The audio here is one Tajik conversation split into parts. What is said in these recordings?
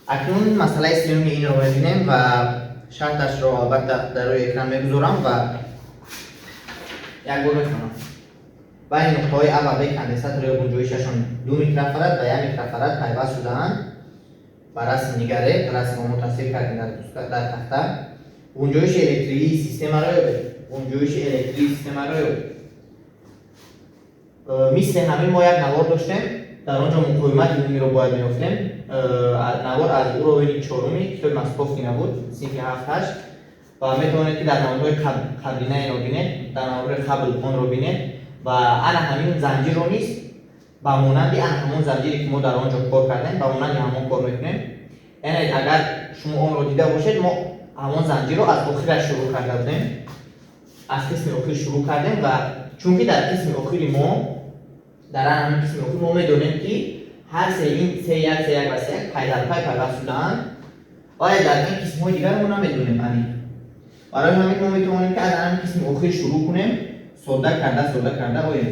Акнун масъалаи сеюми инро мебинем ва шарташро албатта дар рӯи экран мегузорам ва як бор мехонам. Байни нуқтаҳои А ва Б конденсатор ё гунҷоишашон 2 микрофарад ва 1 микрофарад пайваст шудаанд. Ба расм нигаред, расмро мо тасвир кардем дар тахта. Гунҷоиши электрии системаро ёбед. Гунҷоиши электрии системаро ёбед. Мисли ҳамин мо як навор доштем, дар он ҷо муқовимати умумиро бояд меёфтем. Навор аз уровени чоруми китоби Московский набуд, синфи 7-8, ва метавонед, ки дар наворҳои қаблина инро бинед, дар наворҳои қабл онро бинед. Ва ана ҳамин занҷирро низ ба монанди ана ҳамон занҷире, ки мо дар он ҷо кор кардем, ба монанди ҳамон кор мекунем. Яъне агар шумо онро дида бошед, мо ҳамон занҷирро аз охираш шурӯъ карда будем, аз қисми охир шурӯъ кардем. Ва чунки дар қисми охири мо, дар ҳамин қисми охир мо медонем, ки ҳар се ин С1, С1 ва С1 пайдарпай пайваст шудаанд, вале дар ин қисмҳои дигар мо намедонем аниқ. Барои ҳамин мо метавонем, ки аз ҳамин қисми охир шурӯъ кунем, содда карда, содда карда оем.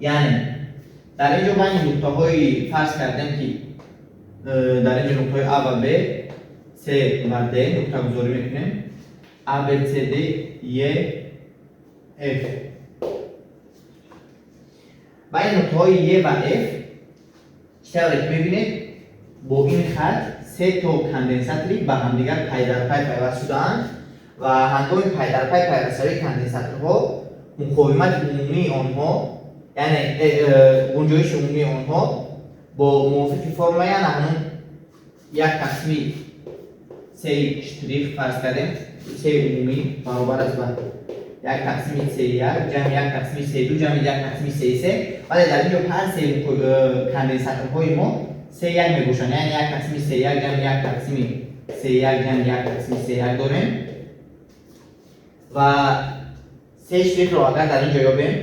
Яъне дар ин ҷо байни нуқтаҳои, фарз кардем, ки дар ин ҷо нуқтаҳои А ва Б, С ва Д нуқтагузорӣ мекунем: А, Б, С, Д, Е, Ф. Байни нуқтаҳои Е ва Ф, чӣ тавре ки мебинед, бо ин хат се то конденсатори ба ҳамдигар пайдарпай пайваст шудаанд. Ва ҳангоми пайдарпай пайвастшавии конденсаторҳо муқовимати умумии онҳо, яъне гунҷоиши умумии онҳо бо мувофиқи формулаи ана ҳамон як тақсими се штрих, фарз кардем, се умумӣ баробар аст ба як тақсими се як ҷамъи як тақсими се ду ҷамъи як тақсими се се. Вале дар ин ҷо ҳар се конденсаторҳои мо се як мебошанд, яъне як тақсими се як ҷамъи як тақсими се як ҷамъи як тақсими се як дорем. Ва се штрихро агар дар ин ҷо ёбем,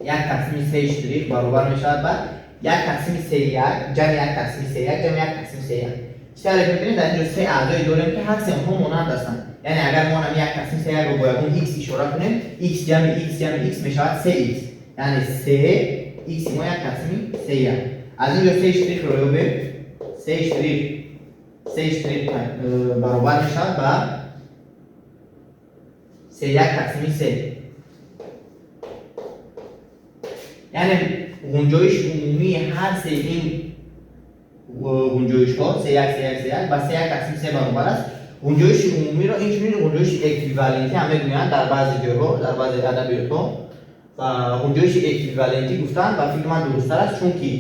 як тақсими се штрих баробар мешавад ба як тақсими се як ҷамъи як тақсими се як ҷамъи як тақсими се як. Чӣ тавре ки мебинед, дар ин ҷо се аъзое дорем, ки ҳар се онҳо монанд ҳастанд. Яъне агар мо ҳам як тақсими се якро бо ягон х ишора кунем, х ҷамъи х ҷамъи х мешавад се х, яъне се х мо як тақсими се як. Аз ин ҷо се штрихро ёбем. Се штрих, се штрих баробар мешавад ба се як тақсими се. Яъне гунҷоиши умумии ҳар се ин гунҷоишҳо, се як, се як, се як, ба се як тақсими се баробар аст. Гунҷоиши умумиро инчунин гунҷоиши эквивалентӣ ҳам мегӯянд дар баъзе ҷойҳо, дар баъзе адабиётҳо. Ва гунҷоиши эквивалентӣ гуфтан ба фикри ман дурусттар аст, чунки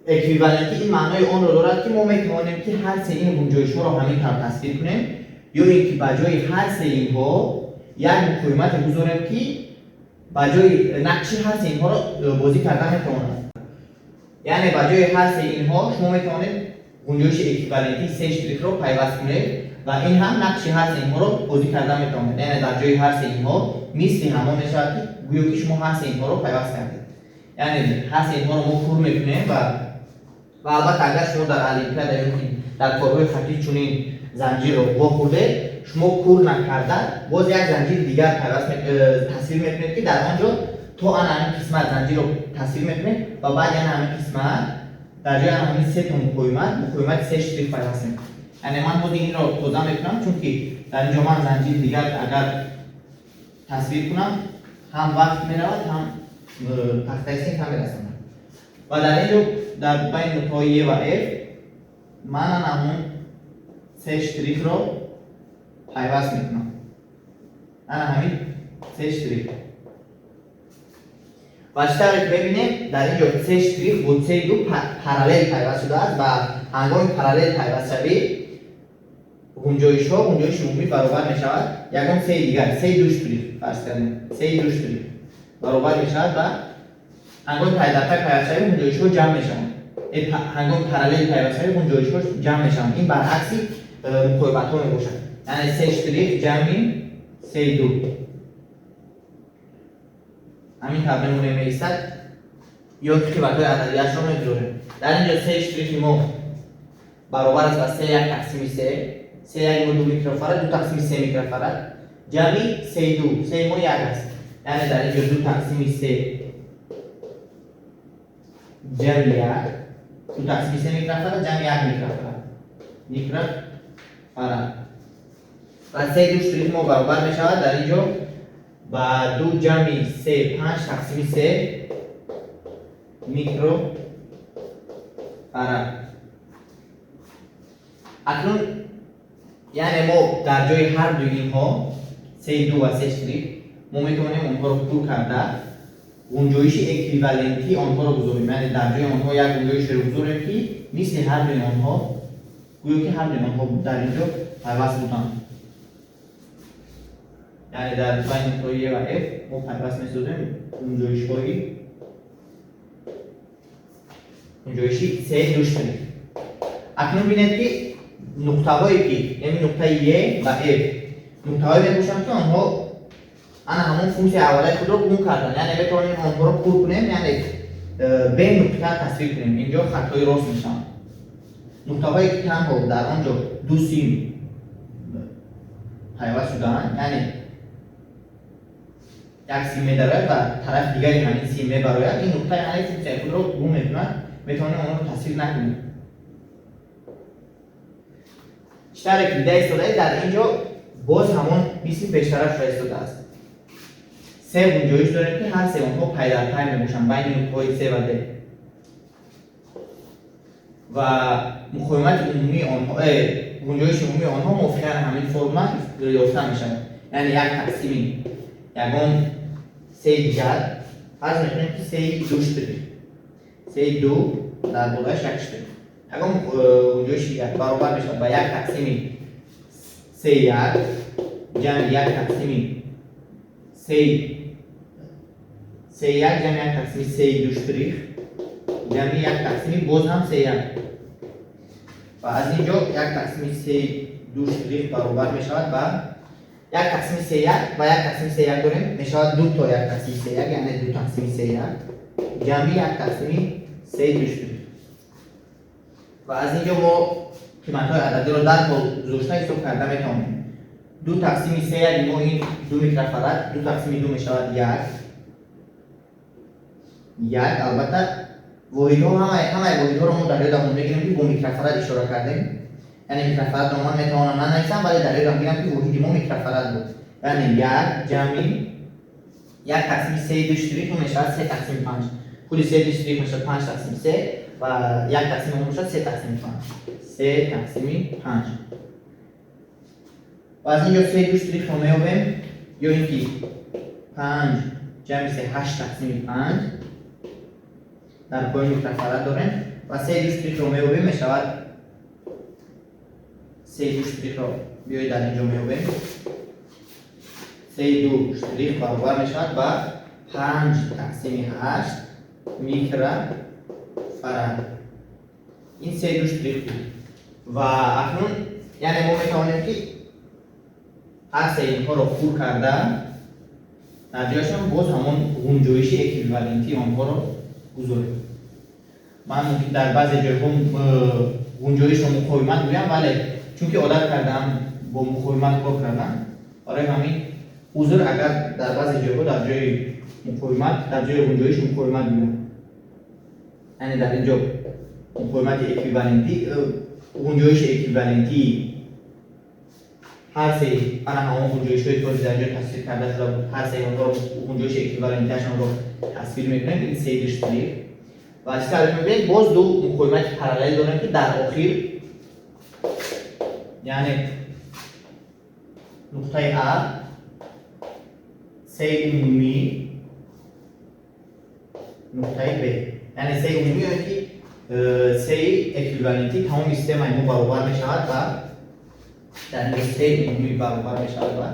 эквивалентӣ ин маънои онро дорад, ки мо метавонем, ки ҳар се ин гунҷоишҳоро ҳамин тавр тасвир кунем ё ин ки ба ҷои ҳар се инҳо як муқовимате гузорем, ки ба ҷои нақши ҳар се инҳоро бозӣ карда метавонад. Яъне ба ҷои ҳар се инҳо шумо метавонед гунҷоиши эквивалентии се штрихро пайваст кунед ва ин ҳам нақши ҳар се инҳоро бозӣ карда метавонед. Яъне дар ҷои ҳар се инҳо мисли ҳамон мешавад, ки гӯё ки шумо ҳар се инҳоро пайваст кардед. Яъне ҳар се инҳоро мо пур мекунем. Ва албатта, агар шумо дар олимпиада ё ки дар корҳои хаттӣ чунин занҷирро вохӯрдед, шумо кур накарда боз як занҷири дигар пайваст тасвир мекунед, ки дар он ҷо то ана ҳамин қисмат занҷирро тасвир мекунед ва баъд ана ҳамин қисмат дар ҷои ана ҳамин се то муқовимат, муқовимати се штрих пайваст мекунед. Яъне ман ҳозир инро тоза мекунам, чунки дар ин ҷо ман занҷири дигар агар тасвир кунам, ҳам вақт меравад, ҳам тахтаи синф ҳам мерасонад. Ва дар ин ҷо дар байни нуқтаҳои Е ва Ф ман ана ҳамон се штрихро пайваст мекунам, ана ҳамин се штрих. Ва чӣ тавре ки мебинем, дар ин ҷо се штрих бо се ду параллел пайваст шудааст. Ва ҳангоми параллел пайвастшавӣ гунҷоишҳо, гунҷоиши умумӣ баробар мешавад ягон сеи дигар, сеи ду штрих, фарз кардем, сеи ду штрих баробар мешавад ба, ҳангоми пайдарпай пайвастшавӣ гунҷоишҳо ҷамъ мешаванд, ҳангоми параллел пайвастшавӣ гунҷоишҳо ҷамъ мешаванд. Ин баръакси муқовиматҳо мебошад. Яъне се штрих ҷамъи сеи ду ҳамин тавр мемонем, меистад, ё ки қиматҳои ададияшро мегузорем. Дар ин ҷо се штрихи мо баробар аст ба се як тақсими се, се як мо 2 микрофарад, ду тақсими се микрофарад, ҷамъи сеи ду, сеи мо як аст, яъне дар ин ҷо ду тақсими се ҷамъи як. ду тақсими се микрофарад ҷамъи як микрофарад. Микрофарад. Ва се ду штрих мо баробар мешавад дар ин ҷо ба ду ҷамъи се панҷ тақсими се микрофарад. Акнун яъне мо дар ҷои ҳар дуи инҳо се ду ва се штрих мо метавонем онҳоро пур карда гунҷоиши эквивалентии онҳоро гузорем, яъне дар ҷои онҳо як гунҷоишеро гузорем, ки мисли ҳар дуи онҳо гӯё ки ҳар дуи онҳо дар ин ҷо пайваст буданд. Яъне дар байни нуқтаҳои Е ва Ф мо пайваст месозем гунҷоиши се ду штрих. Акнун бинед, ки нуқтаҳое ки, яъне нуқтаи Е ва Ф, нуқтаҳое мебошанд, ки онҳо ана ҳамон функсияи аввалаи худро гум карданд, яъне метавонем онҳоро пур кунем, яъне бе нуқта тасвир кунем. Инҷо хатҳои рост мешаванд. Нуқтаҳое ки танҳо дар он ҷо ду сим пайваст шудаанд, яъне як сим медарояд ва тарафи дигари ҳамин сим мебарояд, ин нуқта яъне функсияи худро гум мекунад, метавонем онро тасвир накунем. Чӣ тавре ки дида истодаед, дар ин ҷо боз ҳамон мисли пештара шуда истодааст. Се гунҷоиш дорем, ки ҳар се онҳо пайдарпай мебошанд байни нуқтаҳои С ва Д ва муқовимати умумии онҳо, гунҷоиши умумии онҳо мувофиқан ҳамин формула ёфта мешавад. Яъне як тақсими ягон сеи дигар, фарз мекунем, ки сеи ду штрих, сеи ду дар болояш як штрих, ягон гунҷоиши дигар баробар мешавад ба як тақсими се як ҷамъи як тақсими сеи се як ҷамъи як тақсими сеи ду штрих ҷамъи як тақсими боз ҳам се як. Ва аз ин ҷо як тақсими сеи ду штрих баробар мешавад ба як тақсими се як ва як тақсими се як дорем, мешавад ду то як тақсими се як, яъне ду тақсими се як ҷамъи як тақсими сеи ду штрих. Ва аз ин ҷо мо қиматҳои ададиро дарҳол гузошта ҳисоб карда метавонем. Ду тақсими се як мо ин ду микрофарад, ду тақсими ду мешавад як як. Албатта, воҳидҳо, ҳамаи воҳидҳоро мо дар ёдамон мегирем, ки бо микрофарад ишора кардем. Яъне микрофарадро ман метавонам нанависам, вале дар ёдам гирам, ки воҳиди мо микрофарад буд. Яъне як ҷамъи як тақсими сеи ду штрих мешавад се тақсими панҷ. Худи се ду штрих мешавад панҷ тақсими се ва як тақсими он бошад се тақсими панҷ, се тақсими панҷ. Ва аз ин ҷо се ду штрихро меёбем ё ин ки панҷ ҷамъи се ҳашт тақсими панҷ дар поён микрофарад дорем. Ва се ду штрихро меёбем, мешавад се ду штрихро биёед дар ин ҷо меёбем. Се ду штрих баробар мешавад ба панҷ тақсими ҳашт микрофарад. Ин се ду штрих буд. Ва акнун яъне мо метавонем, ки ҳар се инҳоро пур карда дар ҷояшон боз ҳамон гунҷоиши эквивалентии онҳоро гузорем. Ман мумкин дар баъзе ҷойҳо гунҷоишро муқовимат гӯям, вале чунки одат кардаам бо муқовимат кор кардан, барои ҳамин узр, агар дар баъзе ҷойҳо дар ҷои муқовимат, дар ҷои гунҷоиш муқовимат гӯям. Яъне дар ин ҷо муқовимати эквивалентӣ, гунҷоиши эквивалентии ҳар сеи ана ҳамон гунҷоишҳое ки ҳозир дар ин ҷо тасвир карда шуда буд, ҳар сеи онҳоро, гунҷоиши эквивалентиашонро тасвир мекунем. Ин сеи ду штрих. Ва чӣ тавре мебинед, боз ду муқовимати параллел дорем, ки дар охир, яъне нуқтаи А, сеи умумӣ, нуқтаи Б, яъне сеи умумӣ ё ки сеи эквивалентӣ тамоми системаи мо баробар мешавад ба, дар инҷо сеи умумӣ баробар мешавад ба,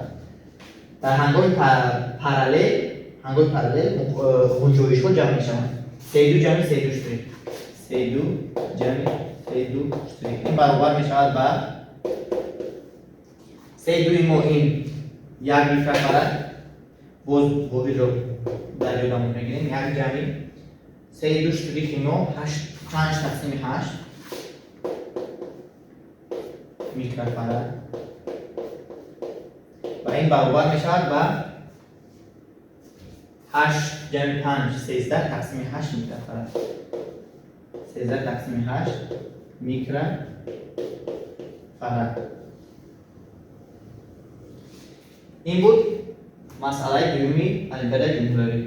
дар ҳангоми параллел, ҳангоми параллел гунҷоишҳо ҷамъ мешаванд, сеи ду ҷамъи сеи ду штрих, сеи ду ҷамъи сеи ду штрих. Ин баробар мешавад ба сеи дуи мо, ин як микрофарад, боз воҳидро дар ёдамон мегирем, як ҷамъи сеи ду штрихи мо панҷ тақсими ҳашт микрофарад. Ва ин баробар мешавад ба ҳашт ҷамъи панҷ 13 тақсими ҳашт микрофарад. 13 тақсими 8 микрофарад. Ин буд масъалаи дуюми Олимпиадаи ҷумҳуриявӣ.